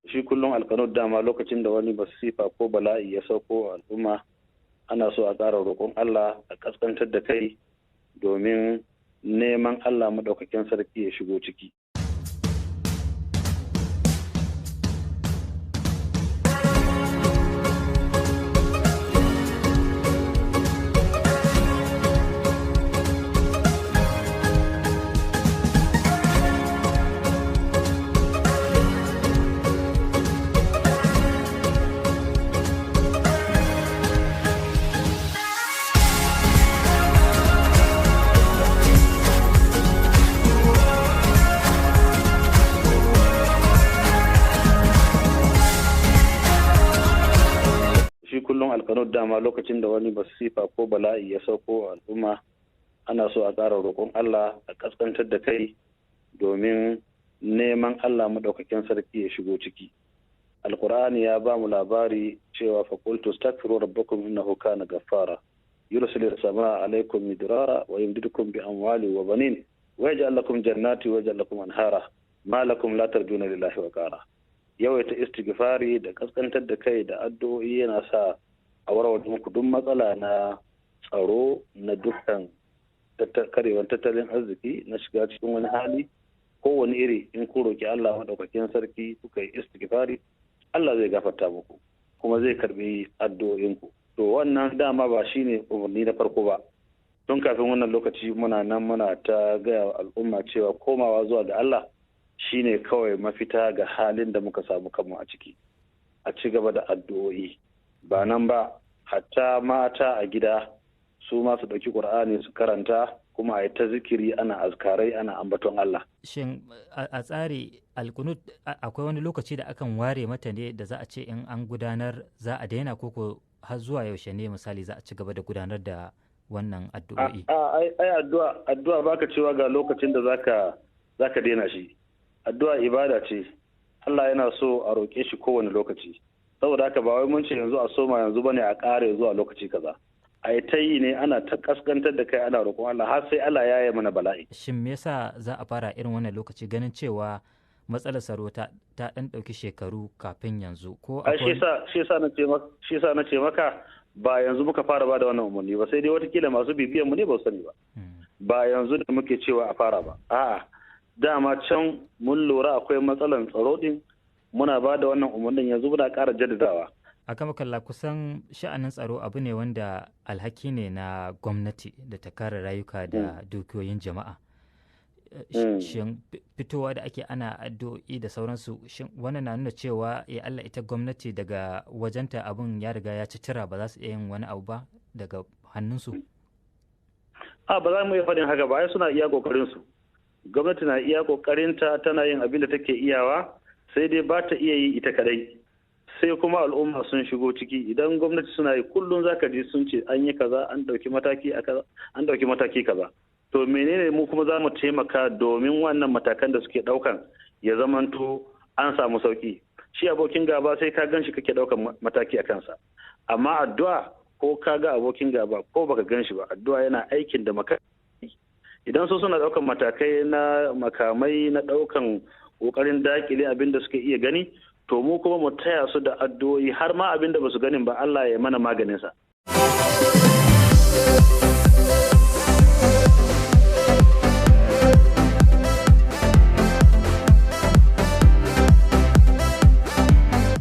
Shi kullum alkanut dama lokacin da wani masifa ko bala'i ya sauko al'umma, ana so a ƙara roƙon Allah a ƙasƙantar da kai domin neman Allah maɗaukakin sarki ya shigo ciki. Kullum alkanut dama lokacin da wani masifa ko bala'i ya sauko al'umma, ana so a ƙara roƙon Allah a ƙasƙantar da kai domin neman Allah maɗaukakin sarki ya shigo ciki. Alkur'ani ya ba mu labari cewa faqultu astaghfiru rabbakum innahu kana ghaffara yursilu samaa alaikum midrara wa yumdidukum bi amwali wa banin wa yaj'al lakum jannati wa yaj'al lakum anhara ma lakum la tarjuna lillahi wa qara. Yawaita istighfari da kaskantar da kai da addu'o'i yana sa a warware muku duk matsala na tsaro, na dukkan karewar tattalin arziki, na shiga cikin wani hali kowane iri. In ku roki Allah madaukakin sarki kuka yi istighfari, Allah zai gafarta muku kuma zai karbi addu'o'inku. To wannan dama ba shine umarni na farko ba. Tun kafin wannan lokaci muna nan muna ta gaya wa al'umma cewa komawa zuwa ga Allah shine kawai mafita ga halin da muka samu kanmu a ciki. A ci gaba da addu'o'i. Ba nan ba, hatta mata a gida su ma su ɗauki ƙur'ani su karanta, kuma a yi ta zikiri, ana azkarai, ana ambaton Allah. Shin a tsari alkunut akwai wani lokaci da akan ware mata ne da za a ce in an gudanar za a daina, koko har zuwa yaushe ne misali za a ci gaba da gudanar da wannan addu'o'i? Ai addu'a baka cewa ga lokacin da zaka daina shi. Addu'a ibada ce, Allah yana so a roƙe shi kowane lokaci. Saboda haka ba wai mun ce yanzu a soma yanzu bane a ƙare zuwa lokaci kaza. A yi ta yi ne ana ta kaskantar da kai ana roƙon Allah har sai Allah ya yi mana bala'i. Shin me yasa za a fara irin wannan lokaci ganin cewa matsalar tsaro ta ɗan ɗauki shekaru kafin yanzu? Ko akwai shi yasa na ce maka ba yanzu muka fara ba da wannan umarni ba, sai dai watakila masu bibiyan mu ne ba su sani ba. Ba yanzu da muke cewa a fara ba. A'a, dama can mun lura akwai matsalan tsaro din, muna ba da wannan umarnin, yanzu muna ƙara jaddadawa. A kama kalla kusan sha'anin tsaro abu ne wanda alhaki ne na gwamnati da ta kare rayuka da dukiyoyin jama'a. Shin fitowa da ake ana addu'o'i da sauransu, shin wannan na nuna cewa ya Allah ita gwamnati daga wajenta abun ya riga ya ci tira, ba za su iya yin wani abu ba daga hannunsu? A ba za mu iya faɗin haka ba, ai suna iya ƙoƙarin su. Gwamnati na iya ƙoƙarinta, tana yin abin da take iyawa, sai dai ba ta iya yi ita kadai. Sai kuma al'umma sun shigo ciki. Idan gwamnati suna yi kullum zaka ji sun ce an yi kaza, an ɗauki mataki kaza, an ɗauki mataki kaza. To menene mu kuma za mu taimaka domin wannan matakan da suke ɗaukan ya zamanto an samu sauki? Shi abokin gaba sai ka gan shi kake ɗaukan mataki a kansa. Amma addu'a, ko ka ga abokin gaba ko baka gan shi ba, addu'a yana aikin da maka. Idan su suna ɗaukan matakai na makamai, na ɗaukan ƙoƙarin daƙile abin da suke iya gani, to mu kuma mu taya su da addu'o'i har ma abin da ba su ganin ba Allah ya mana maganinsa.